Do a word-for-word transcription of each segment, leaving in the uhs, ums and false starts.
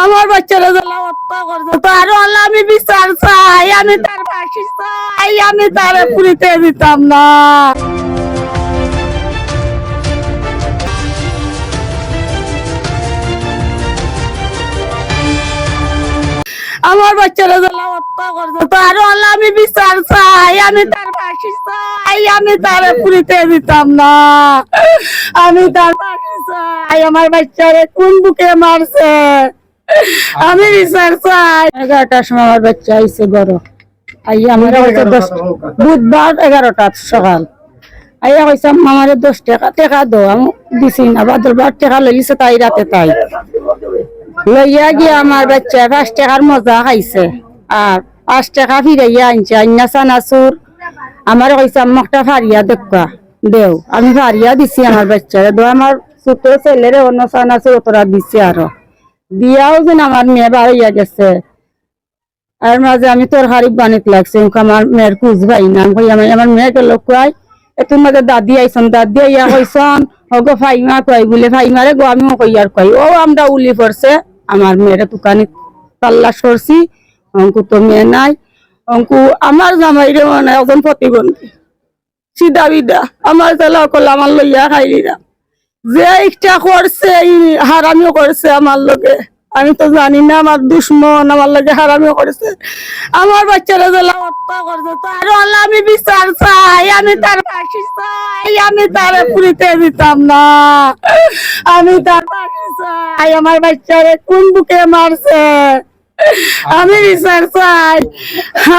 আমার বাচ্চারে যেলা হত্যা করছে, তার অলা আমি বিচার চাই, আমি তার ফাঁসি চাই, আমি তারে পুড়িতে দিতাম না। আমার বাচ্চারে যেলা হত্যা করছে, তার অলা আমি বিচার চাই, আমি তার ফাঁসি চাই, আমি তারে পুড়িতে দিতাম না। আমি তার ফাঁসি চাই। আমার বাচ্চারে কোন বুকে মারছে? আমি বিচার চাই। এগারোটার সময় আমার বাচ্চা আইছে ঘরো। আইয়া আমারে কইছে দশ, বুধবার এগারোটা সকাল। আইয়া কইছে, "আম্মা, আমারে দশ টেকা, টেকা দেও।" আমি দিছি না, বাদরবার টেকা লইলিছে তাই রাতে তাই। লইয়া গিয়া আমার বাচ্চায় পাঁচ টেকার মজা খাইছে, আর পাঁচ টেকা ফিরাইয়া আনছে, আইনা চানাচুর। আমারে কইছে, "আম্মা, একটা ফারিয়া দেউক্কা, দেও।" আমি ফারিয়া দিছি আমার বাচ্চারে, দো আমার ছোট ছেলেরে অন্য চানাচুর অতরা দিছি আরো। দিয়াও যেন আমার মেয়ে বারইয়া গেছে। আর মাঝে আমি তরকারি বানিত লাগছি, ওকে আমার মেয়ের খুঁজ পাই না। আমি কই, "আমার, আমার মেয়ে গেল কই?" এতুর মাঝে দাদি আইছন, দাদি আইয়া কইছন, "হগো ফাইমা কই?" বুলে, "ফাইমারে গো, আমিও কই আর কই।" ও আমরা উলি পড়ছে, আমার মেয়েরে তুকানি তাল্লাশ করছি, অঙ্কু তো মেয়ে নাই। অঙ্কু আমার জামাইরে মানে একজন প্রতিবন্ধী, সিধা বিধা, আমার ছেলে অকল আমার লইয়া খাইলিরা। যে ইচ্ছা করছে, এই হারামিও করছে আমার লগে। আমি তো জানি না, আমার দুশমন আমার লগে হারামিও করছে। আমার বাচ্চারে যেলা হত্যা করছে, তার অলা আমি বিচার চাই, আমি তার ফাঁসি চাই, আমি তারে পুড়িতে দিতাম না। আমি তার ফাঁসি চাই। আমার বাচ্চারে কোন বুকে মারছে? আমি বিচার চাই,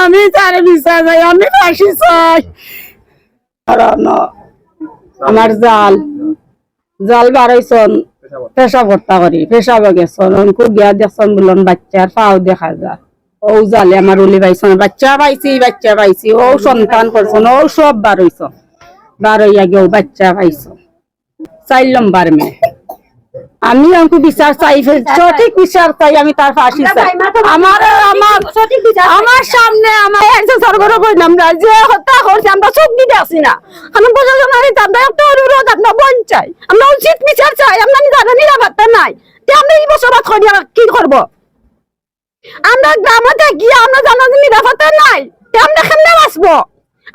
আমি তার বিচার চাই, আমি ফাঁসি চাই। কারণ আমার জাল, জাল বারইছন, পেশাব করতা করি, পেশাব গেছন, অঙ্কু গিয়া দেখছন বুলন বাচ্চার পাও দেখা যায়। ও জালে আমার উলি পাইছন, বাচ্চা পাইছি, বাচ্চা পাইছি, ও সন্তান করছন, ও সব বারইছন, বারইয়া গিয়া ও বাচ্চা পাইছন। চাইর লম্বার মেয়ে। আমি অঙ্কু বিচার চাই, সঠিক বিচার চাই, আমি তার ফাঁসি চাই। আমার, আমার, সঠিক বিচার চাই। আমার সামনে আমার একজন সরগরম হইলাম না, যে হত্যা করছে, আমরা চোখ দিতে আসি না। আমি প্রশাসন, আমি তার একটা অনুরোধ, আমরা বন চাই, আমরা উচিত বিচার চাই, আমরা নিজেরা নিরাপত্তা নাই। তে আমরা এই বসবাস করি আর কি করব? আমরা গ্রামে থাকি, আমরা জানো যে নিরাপত্তা নাই, তে আমরা কেমনে বাঁচবো?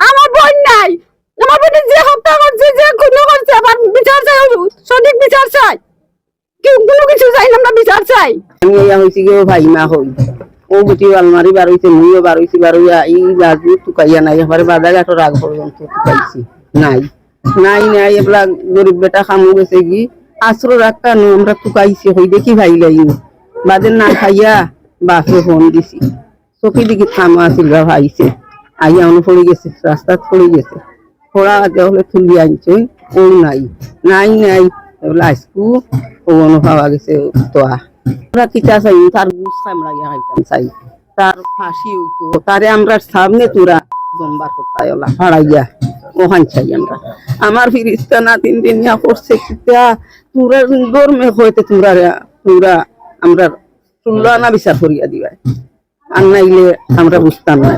আমার বোন নাই, আমার বোনের যে হত্যা করছে, যে খুন করছে, আবার বিচার চাই, সঠিক বিচার চাই। কেউ কোনো কিছু চাই না, আমরা বিচার চাই। আমি ইয়া হইছি গিয়ে ভাই মা হই, ও গুটি আলমারি বার হইছে, মুইও বার হইছি, বার হইয়া এই বাজু তুকাইয়া নাই, এবারে বাজাঘাটর আগ পর্যন্ত তুকাইছি, নাই, নাই, নাই, এবলা গরিব বেটা কামো গেছে কি, আশ্রয় রাখতা নু, আমরা তুকাইছি, হই দেখি ভাই লাইনি, বাদে না খাইয়া বাপে ফোন দিছি, চকি দেখি থামা আছিল বা ভাইছে, আইয়া অনো পড়ি গেছে, রাস্তাত পড়ি গেছে, পড়া আগে হলে তুলি আনছে, ও নাই, নাই, নাই, এবলা আইসকু, ও অনো পাওয়া গেছে, তো আ। আমরা কিতা চাই, তার গুস কামড়াইয়া খাইতাম চাই, তার ফাঁসি হইতো, তারে আমরা সামনে তোরা জম্বার করতাই ওলা, ফাড়াইয়া, ওখান চাই আমরা। আমার ফিরিস্তা না তিন দিন ইয়া করছে কিতা, তোরা ধর্মে হইতে তোরা, তোরা আমরা তুল্লা না বিচার করিয়া দিবায়, আর নাইলে আমরা বুঝতাম না।